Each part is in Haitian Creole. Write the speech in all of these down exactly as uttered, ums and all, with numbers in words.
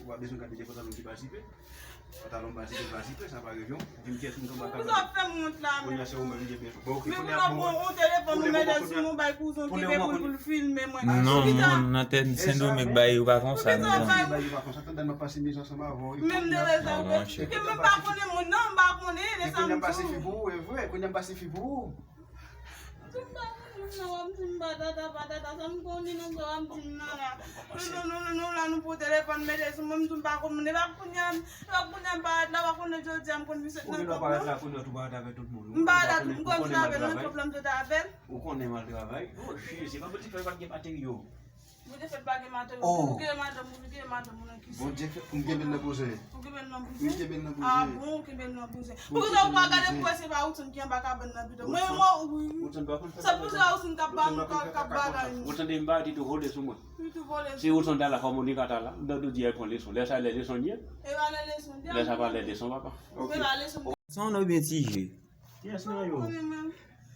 Ou pa bezwen gade de pantalon ki pa zipe. Pantalon pa zipe, pa zipe, sa pa revyon. Di m kiyès moun k anba kabann. Pou sa fè m wont la, men. Kounye a se ou menm ki gen bezwen. Bon, ok, men kounye a, bon, ou telefòn ou mete sou mwen, bay kouzon ki gen pou l filme mwen. Non, moun nan tèt Sendomeng bagay yo pa konsa, non. Bagay yo pa konsa, tande m ap pase mizè ansanm avè w. Menm de lè sa, ke mwen pa konnen moun nan, m pa konnen, lè sa m di w. Kounye a m pase fi pou ou, e vre, kounye a m pase fi pou ou. Tou m pa konn moun nan, w ap di m patata, patata, sa m konnen nan sa w ap di m nan la. Nou, nou, nou, nou la, nou pran telefòn, mete sou mwen, m di m pa konn moun, epa kounye a, epa kounye a m parèt la, w a konnen jodi a m konn misye nan kòb nan. Ou gen dwa parèt la kounye a tou parèt avèk tout moun. M parèt la tou, m konn sot avè l nan kòb la, m sot avè l. Ou konnen m al travay. Oh, cheri, se pa pou ti fè pa t gen materyo. Bondye fè l pa gen madanm, ou gen madanm, ou gen madanm, ou nan kise. Bondye fè pou m kenbe l nan bouzen. Ou kenbe l nan bouzen? M kenbe l nan bouzen. Ah bon, ou kenbe l nan bouzen. Poukisa ou pa gade pou wè se pa Woodson ki anba kabann nan pito? Mwen, mwen, wi. Sa pou se Woodson k ap ba nou, k ap, k ap bagay nou. Ou tande m pa di tou vole sou mwen. Di tou vole sou mwen. Se Woodson ta la, kòm ou li ka ta la, m ta tou di al pran leson. Lè sa lè leson l ye. E pa lè leson l ye. Lè sa pa lè leson papa. E pa leson. San nou byen ti je. Kiyès nan yo?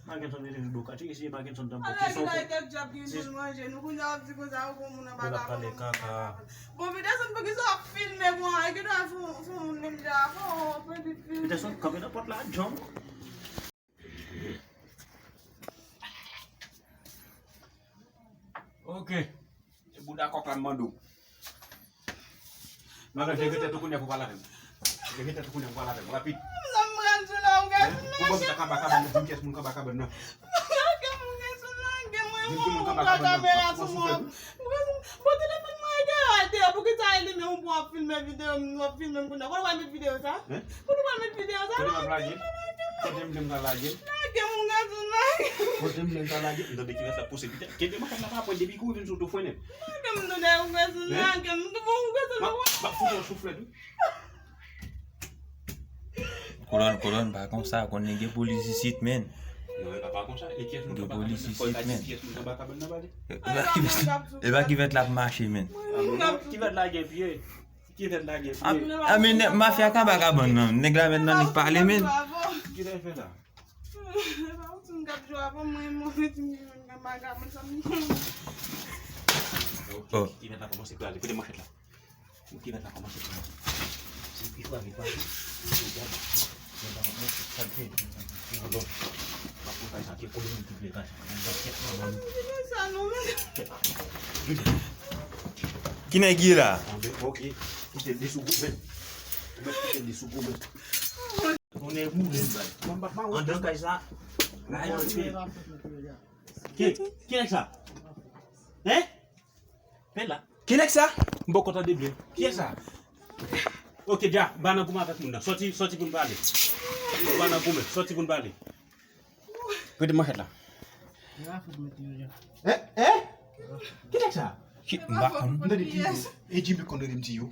Mackenson rete sou do kati, eseye Mackenson tanpon. Ala ki la kèk djab ki vin manje nou, kounye a w ap di konsa ou gon moun anba kabann. Bon, Peterson, poukisa w ap filme mwen? E ki dwa fè yon moun menm jan avè w, pran vit filme. Peterson, kanpe nan pòt la, John. Ok. Se bouda kòk la m mande w. Madanm, leve tèt ou kounye a pou pale avè m. Leve tèt ou kounye a pou pale avè m. Rapid. Sa m pral di w la, ou gen. Pou ban m sa k anba kabann nan, di m kiyès moun k anba kabann nan. Lage m, ou gen sou lage mwen, mwen, mwen pran kamera sou mwen. Bon, telefòn mwen e gen atè, poukisa e limen ou pran ap filme videyo m, w ap filme m kounye a? Kote w al met videyo sa? Kote w al met videyo sa? Kote m ap lage? Kote m vle m ka lage? Lage m, ou gen sou lage. Kote m vle m ka lage? M tande ki fè sa pouse pita. Kenbe manchèt la pa pwen depi kou vin sou tou fwennen. Lage m, tande, ou gen sou lage m. Bon, ou gen sou lage. M ap fout yon souflèt, wi. Kolòn, kolòn, pa konsa, konnen gen polis isit, men. Non, e pa, pa konsa. E kiyès moun k anba kabann nan? Fò l ka di kiyès moun k anba kabann nan, pale. E pa ki vèt, e pa ki vèt l ap mache, men. Ki vèt lage pye? Ki vèt lage pye? A, men nèg mafya k anba kabann nan, nèg la men nan li pale, men. Ki lè fè la? E pa ou ti m k ap jwe avè mwen, mwen, ti m k anba kabann sa m. Oh. Ki vèt la kòmanse prale. Kote manchèt la? Ou ki mèt la kòmanse pou mwen. Se pi fwa vit pa vit. Ou gade. Mwen pa konprann sa k fè. Mwen pa konprann sa ke konnen ki vle kay sa. Mwen pa kèt nan ban nou. Ki nèg ye la? Anben, ok. Kite li sou goumen. Ou mèt kite li sou goumen. On est roulé. Andan kay sa. Ki, ki nèg sa? Hein? Pè la. Ki nèg sa? M poko tande byen. Kiyès sa? Ok, dja, ba nan goumen avèk moun nan. Sòti, sòti pou n pale. Ba nan goumen, sòti pou n pale. Rete manchèt la. Eh, eh? Ki nèg sa? Ki, m pa konn. M tande ki, e Jimmy konn rele m ti yo.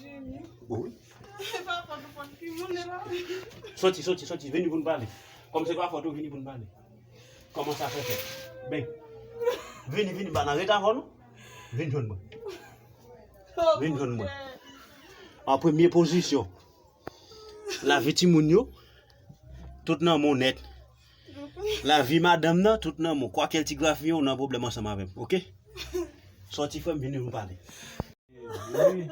Jimmy. Bon, wi. Sòti, sòti, sòti, vini pou n pale. Kòm se pa fòt ou, vini pou n pale. Kòman sa fè fèt? Ben, vini, vini, ba nan ret avè nou. Vin jwenn mwen. Vin jwenn mwen. An premye pozisyon, lavi timoun yo, tout nan men w nèt. Lavi madanm nan, tout nan men w. Kwakèl ti grafiyen w nan pwoblèm ansanm avè m, oke? Sòti frè m, vini nou pale. Wi.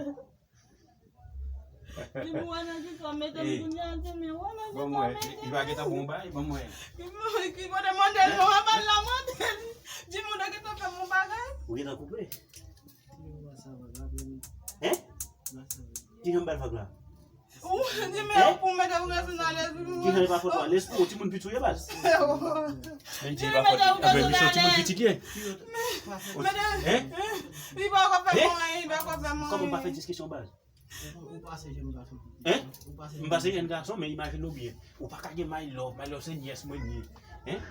Di pou wè nan ki fòm mete m kounye a, di men wè nan ki fòm mete m. Li pa gentan bon bay, ban mwen. Ki kote mande l, non, an bal la mande l. Di moun nan gentan fè m yon bagay. Ou gentan koupe? Hein? Ki jan bal vag la? Ou di men pou mete ou gen sou nalèz. Ki jan li pa fòt pa lespri, ou timoun piti ou ye baz. Men di li pa fòt. Anben misye timoun piti li ye. Hein? Li pa ka fè mwen, li pa ka fè mwen. Kòman pa fè diskisyon baz? Ou pase jèn gason. Hein? Ou pase jèn gason, men imajine w byen. Ou pa ka gen my love, my love se nyès mwen ye. Hein?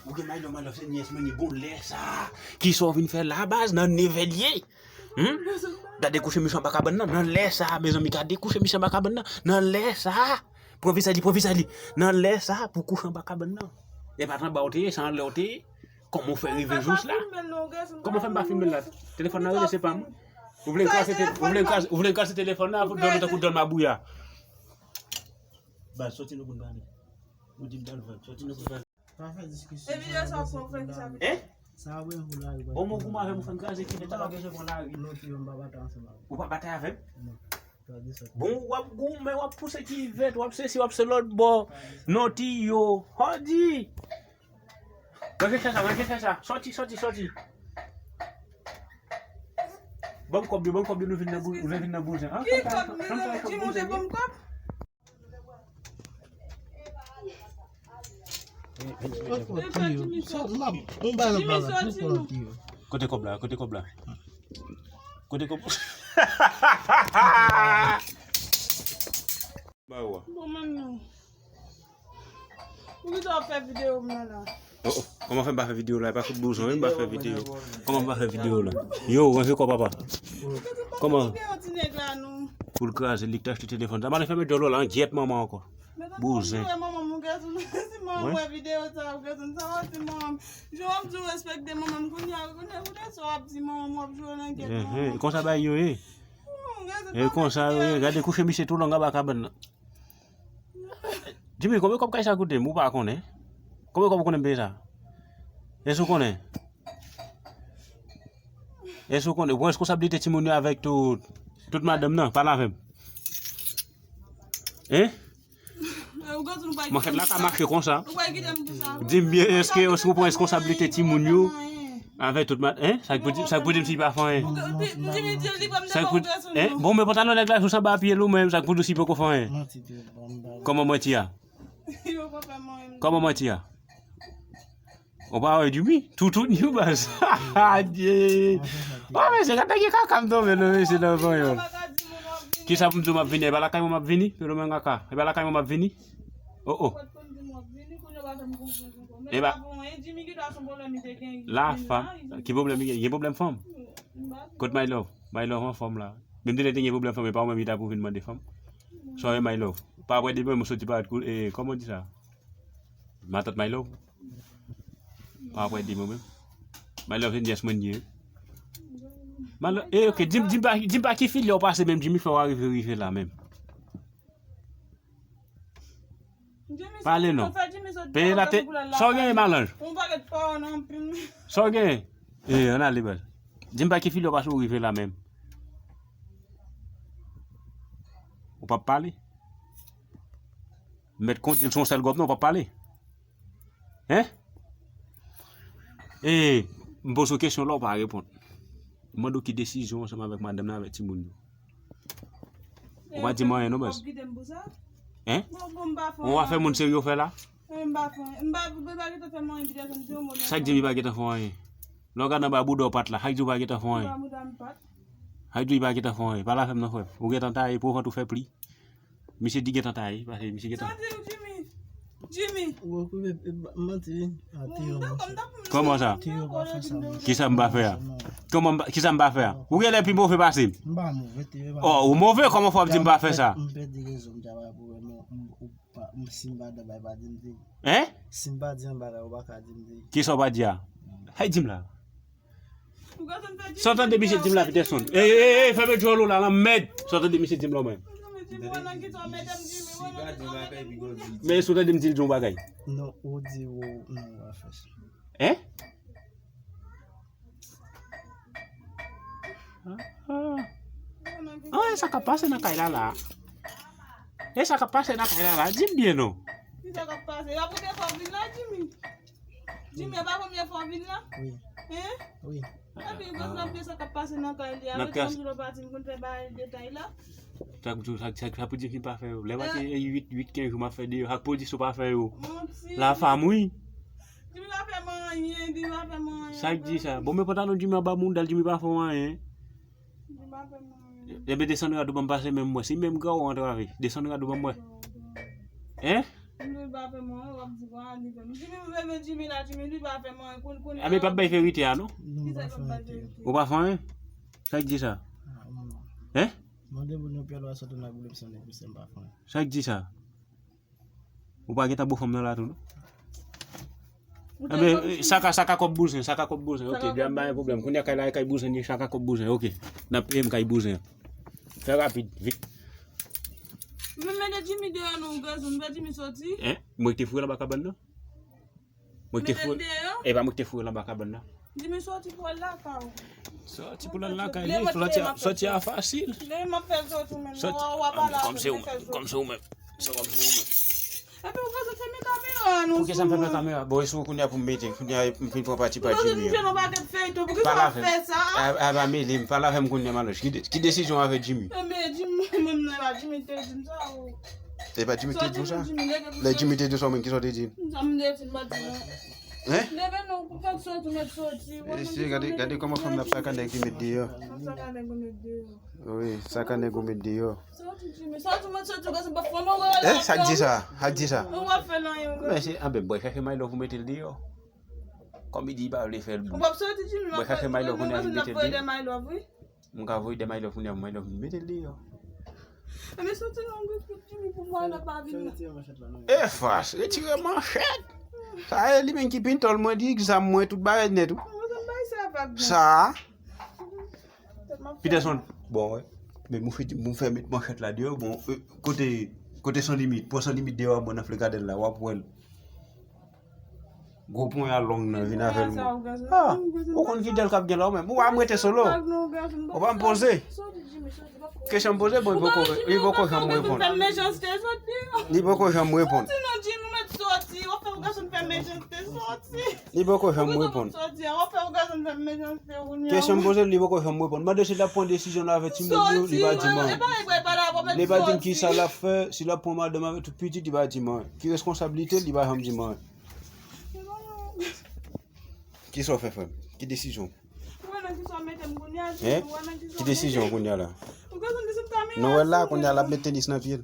Ou gen my love, my love se nyès mwen ye. Bon, lè sa, kisa w vin fè la baz nan nevè l ye? Hmm? Gade kouche misye anba kabann nan, nan lè sa, mezanmi, gade kouche misye anba kabann nan, nan lè sa. Pran vizaj li, pran vizaj li. Nan lè sa, pou kouche anba kabann nan. E pa t anba w te ye, se anlè w te ye. Kòman w fè rive jous la? Kòman w fè m pa filme l la? Telefòn nan rele, se pa mwen. Ou vle m kraze te-, ou vle m kraze, ou vle m kraze telefòn nan, pou dòmi tankou dòl mabouya. Baz, sòti nou pou n pale. Ou di m bal vag, sòti nou pou n pale. Pa fè diskisyon. E videyo sa w pran, frè, ki sa vle di? Hein? Sa wè ou la. Bon, mwen goumen avè m, ou fè m kraze kivèt, talè w bezwen pran lari. Ou pa batay avè m? Bon, w ap goumen, w ap pouse kivèt, w ap sesi, w ap se lòt bò. Non, tiyo. Hòdi! Manje chè sa, manje chè sa. Sòti, sòti, sòti. Ban m kòb yo, ban m kòb yo, nou vin nan bou-, nou vin nan bouzen. Ki kòb, mezanmi? Jimmy, ou te ban m kòb? Jimmy, sòti non. Kote kòb la? Kote kòb la? Kote kòb? Ba yo a. Bon, manmi. Poukisa w ap fè videyo m nan la? Oh, oh. Kòman fè m pa fè videyo la? E pa fout bouzen, wi, m pa fè videyo. Kòman m pa fè videyo la? Yo, ranje kò, papa. Kòman? Pou l kraze, li k te achte telefòn sa. M ale fèmen djòl ou la, an gyèt manman ankò. Bouzen. Manman m, ou gèt ou, si manman m wè videyo sa, ou gèt ou, sa va di manman m. Jan w ap di w respekte manman m, kounye a, kounye a, kounye a sa w ap di manman m, w ap jwe nan gyèt manman m. Konsa bagay yo ye. E konsa yo ye. Gade kouche misye tou long anba kabann nan. Jimmy, konbyen kòb kay sa koute m? Ou pa konnen? Konbyen kòb ou konnen m peye sa? Èske ou konnen? Èske ou konnen? Ou pran responsablite timoun yo avèk tout, tout madanm nan? Pale avè m. Hein? Mwen fèt la ka mache konsa. Di m byen, èske, èske ou pran responsablite timoun yo? Avèk tout mat, hein? Sa k pou di, sa k pou di m si pa fè anyen? Sa k pou, hein? Bon, men pantalon nèg la sou sanba pye l ou menm, sa k pou di si poko fè anyen? Kòman manti a? Kòman manti a? Ou pa wè Jimmy? Toutoun yo baz. Adye. Wa mesye, gade ki kaka m tonbe non mesye nan panyòl. Kisa pou m di w m ap vini? E pa lakay mwen m ap vini? Pelo men kaka. E pa lakay mwen m ap vini? Oh, oh. E pa. La fanm. Ki pwoblèm li gen? Gen pwoblèm fanm? Kot my love? My love anfòm la. Menm si te gen pwoblèm fanm, e pa ou menm ki ta pou vin mande fanm. Sorry my love. Pa apre demen mwen soti pa e, kòman di sa? Matant my love. Pa apre demen menm. My love se nyès mwen ye. My love, eh, ok, di m, di m pa, di m pa ki filè w pase menm Jimmy fè w arive rive la menm. Pale non. Peye la te. Sa w genyen malanj? Sa w genyen? Eh, ann ale baz. Di m pa ki filè w pase w rive la menm. Ou p ap pale? M mèt kondi l se yon sèl gòp non, w p ap pale. Hein? Eh, m poze w kesyon la, w pa reponn. M mande w ki desizyon ansanm avèk madanm nan, avèk timoun yo. Ou pa di m anyen non baz. Hein? Ou pa fè moun serye w fè la? Sa k di m li pa gentan fè w anyen? Lè w gade anba bouda w pat la, sa k di w pa gentan fè w anyen? Sa k di w li pa gentan fè w anyen? Pale avè m non frè m. Ou gentan taye, pou vant ou fè pli. Misye di gentan taye, paske misye gentan. Sa di w Jimmy? Jimmy. Ou okipe manti wi. Kòman sa? Kisa m pa fè a? Kòman m pa, kisa m pa fè a? Ou genlè pi move pase m. M pa move, te pa. Oh, ou move, kòman fò w ap di m pa fè sa? M pèdi rezon m ta pa pou wè non. M, ou pa, m, si m pa dabay pa di m di. Hein? Si m pa di yon bagay, ou pa ka di m di. Kisa w pa di a? Hay di m la. Sa w tande misye di m la Peterson? Ey, ey, ey, fèmen djòl ou la, lanmèd. Sa w tande misye di m la mwen? Men sa w tande m di l di yon bagay? Non, ou di ou, non, ou pa fè sa. Hein? Ah, ah. Ah, e sa k ap pase nan kay la la? E sa k ap pase nan kay la la? Di m byen non. Ki sa k ap pase? Y ap rete fò vin la, Jimmy. Jimmy, e pa premye fwa w vin la? Wi. Hein? Wi. Epi, gwo zanmi sa k ap pase nan kay li a. Wi, tankou lè w pati, m konn fè bagay detay la. Sa k pou, sa, sa, sa pou di m pa fè yo. Lè m pati uit, uit, kenz jou m ap fè deyò. Sa k pou di si w pa fè yo? Manti. La fam, wi. Jimmy pa fè m anyen, Jimmy pa fè m anyen. Sa k di sa? Bon, men pantalon Jimmy anba mouda l, Jimmy pa fè w anyen. Jimmy pa fè m anyen. Ebyen, desann rad ou ban m pase men m wè. Se menm gran ou antrave. Desann rad ou ban m wè. Hein? Jimmy pa fè m anyen, w ap di, bon, a li fè m. Jimmy, m renmen Jimmy la, Jimmy, li pa fè m anyen. Koun, koun. A, men p ap bay verite a, non? Kisa k ap bay verite? Ou pa fè anyen? Sa k di sa? Hein? Mande moun yo pyè lwa sòt nan boulem san de pou sèm pa fè anyen. Sa k di sa? Ou pa gentan bo fanm nan la tou, non? Ebyen, sa ka, sa ka kòb bouzen, sa ka kòb bouzen. Ok, djam pa gen pwoblèm. Kounye a kay la, kay bouzen, sa ka kòb bouzen. Ok, n ap peye m kay bouzen. Fè rapid, vit. Men mete Jimmy deyò non, gazon, fè Jimmy sòti. Hein? Mwen ki te foure l anba kabann nan? Mwen ki te foure. E pa mwen ki te foure l anba kabann nan? Jimmy, soti pou al lakay ou. Soti pou al lakay li, soti a, soti a fasil. Lè m ap fè l soti menm, soti. Ou a pale avè m, fè l soti. Kòmsi ou menm. Se kòmsi ou menm. Epi ou bezwen fèmen kamera nou. Poukisa m fèmen kamera? Bon, e sou kounye a pou m mete, kounye a m fin pran pati pa Jimmy an. Ou bezwen fè yon pakèt fèyton, poukisa w ap fè sa? A, a, pa mele m, pale avè m kounye a, Maloch. Ki de-, ki desizyon avè Jimmy? Enben, Jimmy, menm nan, e pa Jimmy te di m sa, o. E pa Jimmy te di w sa? Lè Jimmy te di w sa, ou menm, kisa w te di? Sa m te di, m pa di non. Hein? Leve non, pou fèk soti, mèt soti. E si, gade, gade kòman fanm nan ap saka nèg li met deyò. Ap saka nèg ou met deyò. Wi, saka nèg ou met deyò. Soti, Jimmy, soti, mèt soti, gade, se pa fanm ou wè la. Eh, sa k di sa? Sa k di sa? Ou pa fè l anyen, ou. Men se, anben, bwè chache my love ou mete l deyò. Kòm li di li pa vle fè l. Ou p ap soti, Jimmy, bwè chache my love ou mete l deyò. M ka voye de my love, wi. M ka voye de my love kounye a, my love, mete l deyò. Enben soti non, gwo kout Jimmy pou mwen, nan pa vin nan. E fas, retire manchèt. Sa e li menm ki pintòl mwen, li egzam mwen, tout bagay nèt, wi. Mwen, sa m bay sa vag, non. Sa. Peterson, bon, wè. Men mwen fè, mwen fè met manchèt la deyò, bon, euh, kote, kote San Limit, pran San Limit deyò, mwen nan Flè Gadèn la, w ap wè l. Gwo ponya long nan vin avè l. Ah, ou konn ki dèl k ap gen la ou menm. Ou pa m rete solo. Ou pa m poze. Kesyon m poze, bon, li poko, li poko janm reponn. Li poko janm reponn. Li poko janm reponn. Kesyon m poze, li poko janm reponn. Mande si l ap pran desizyon l avè timoun yo, li pa di m anyen. Li pa di m kisa l ap fè, si l ap pran madanm avè tout pitit, li pa di m anyen. Ki reskonsablite l, li pa janm di m anyen. Kisa w fè, frè m? Ki desizyon? Hein? Ki desizyon kounye a la? Nou wè l la, kounye a l ap met tenis nan pye l.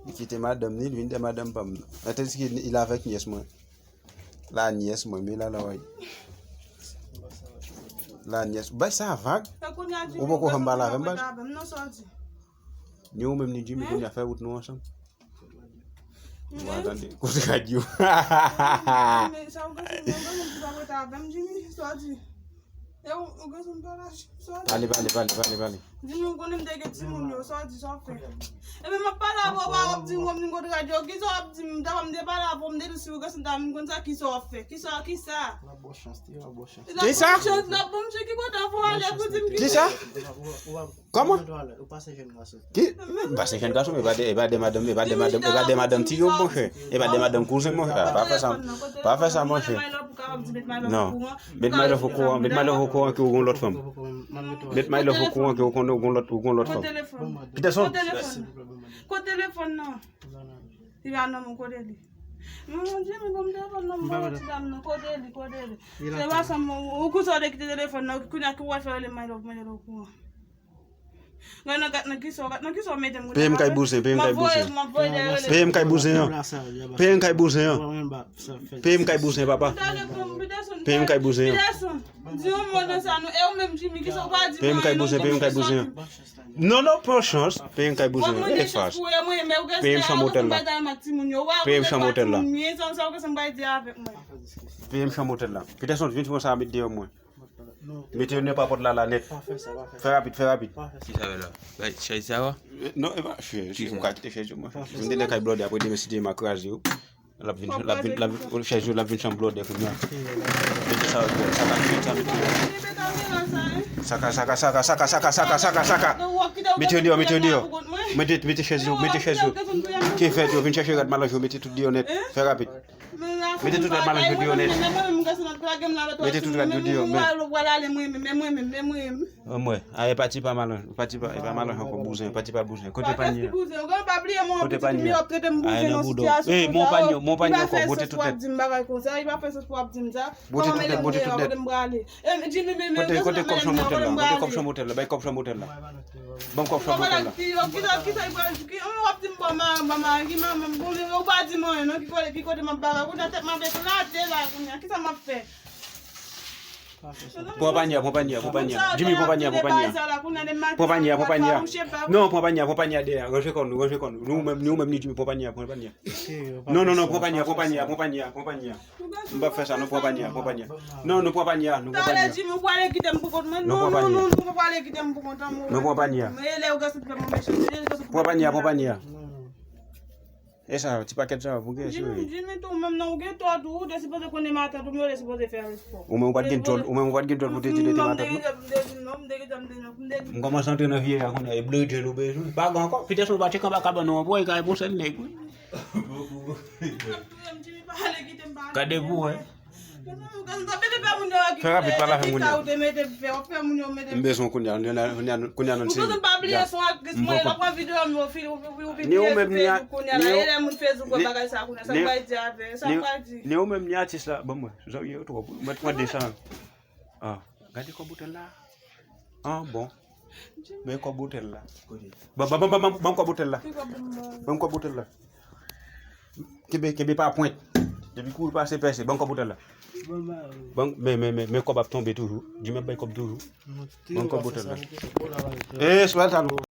Li kite madanm ni, li vin de madanm pa m nan. Tandis ke li avèk nyès mwen. La nyès mwen, men la la wè. La nyès. Bay sa vag. Ou poko janm pale avè m, baz. Ni ou menm ni Jimmy, kounye a fè wout nou ansanm. Mwen tande. Kote radyo? Pale, pale, pale, pale, pale. Jimmy, ou konnen m te gen timoun yo, sa w di, sa w fè? Epi m ap pale avè w, w ap di m, w ap di m kote radyo, kisa w ap di m, m ta pa m te pale avè w, m te di w si w gen santa, m konn sa, kisa w ap fè, kisa, kisa? L ap ba w chans, li ap ba w chans. Kisa? L ap ba m chans, l ap ba m chans, ki kote w ale pou di m kisa? Kisa? Kòman? Ou pase jèn gason. Ki? M pase jèn gason, men e pa de, e pa de madanm, e pa de madanm, e pa de madanm tiyo, monchè. E pa de madanm kouzen, monchè. Pa fè sa, pa fè sa, monchè. Non. Met my love okouran, met my love okouran ke ou gon lòt fanm. Met my love okouran ke ou konn ou gon lòt, ou gon lòt fanm. Peterson. Kot telefòn nan? Li pa nan men, kote li? Mon Dieu, men bon, m telefòn nan, m pa wè ti dam nan, kote li, kote li? Se pa sa, ou konsa w te kite telefòn nan, kounye a ki w al fè rele my love, my love okouran. Gad nan, gad nan kisa, gad nan kisa w mete m. Peye m kay bouzen, peye m kay bouzen. Peye m kay bouzen an. Peye m kay bouzen an. Peye m kay bouzen, papa. Peye m kay bouzen an. Di yon mo nan sa nou, e ou menm Jimmy, kisa w pa di? Peye m kay bouzen, peye m kay bouzen an. Non, non, pran chans. Peye m kay bouzen an. E fas. Peye m chanm otèl la. Peye m chanm otèl la. Peye m chanm otèl la. Peterson, vin fè sa met deyò mwen. Mete yo nan papòt la, la nèt. Pa fè sa, pa fè sa. Fè rapid, fè rapid. Pa fè sa. Kisa w la? Bay chèz sa a? Non, e pa chèz. Ou ka kite chèz yo, mwen. M te nan kay blòdè, apre demen, si Dye vle, m a kraze yo. L ap vin, l ap vin, l ap vin, chèz yo, l ap vin chanm blòdè kounye a. Mete sa yo deyò. Saka, mete sa, mete yo. Saka, saka, saka. Mete yo deyò, mete yo deyò. Mete, mete chèz yo, mete chèz yo. Ki fèt yo, vin chèche rad malanj yo, mete tout deyò nèt. Fè rapid. Mete tout rad malanj yo deyò nèt. Mete tout rad yo deyò, men. Anmwey, a, e pati pa malanj, pati pa, e pa malanj ankò, bouzen, pati pa bouzen. Kote panye a? Kote panye a? Ay, nan bouda w. Ey, mon panye, mon panye ankò, bote tout nèt. Bote tout nèt, bote tout nèt. Kote, kote kòb chanm otèl la? Kote kòb chanm otèl la? Bay kòb chanm otèl la. Ban m kòb chanm otèl la. Kisa, kisa, kisa, ki, w ap di m bon, ma, ma, ma, ki manman m, bon, ou pa di m anyen, non, ki kote, ki kote m ap bagay, kounye a tèt m ap eklate la, kounye a, kisa m ap fè? Pran panye a, pran panye a, pran panye a. Jimmy, pran panye a, pran panye a. Pran panye a, pran panye a. Non, pran panye a, pran panye a dèyè a. Ranje kò nou, ranje kò nou. Nou menm, nou menm, ni Jimmy, pran panye a, pran panye a. Non, non, non, pran panye a, pran panye a, pran panye a, pran panye a. M p ap fè sa, nou pran panye a, pran panye a. Non, nou pran panye a, nou pran panye a. Talè Jimmy, ou prale kite m pou kont mwen. Nou pran panye a. Non, non, non, ou prale kite m pou kont mwen. Nou pran panye a. Men lè ou gase fè mwen mechan, lè ou gase fè mwen mechan. Pran panye a, pran panye a. E sa, ti pakèt sa, pou gen sou. Jimmy, Jimmy, tou menm nan, ou gen tò tou, ou te sipoze konnen matant ou, men ou te sipoze fè respò. Ou menm ou pa t gen djòl, ou menm ou pa t gen djòl pou te di li te matant ou. M te di non, m te di non, m te di non, m te di non. M kòmanse antre nan vye a kounye a, e blodye nou bezwen. Pa gen ankò, Peterson pa tcheke anba kabann nou, anpwen, e kay pou sèl nèg, wi. Gade pou wè. Fè rapid, pa la fè moun yo. M bezwen kounye a, kounye a, kounye a nou se. Ni ou menm, ni a, ni, ni ou menm, ni atis la. Bon, mwen, zanmi yo twòp. Mwen, mwen desann. Ah, gade kòb otèl la. Ah, bon. Men kòb otèl la. Ban, ban, ban, ban, ban, ban kòb otèl la. Ban kòb otèl la. Kenbe, kenbe pa pwent. Depi kouri pase pèse, ban kòb otèl la. Ban, men, men, men, men kòb ap tonbe toujou. Jimmy ap bay kòb toujou. Ban kòb otèl la. E, sou al talon.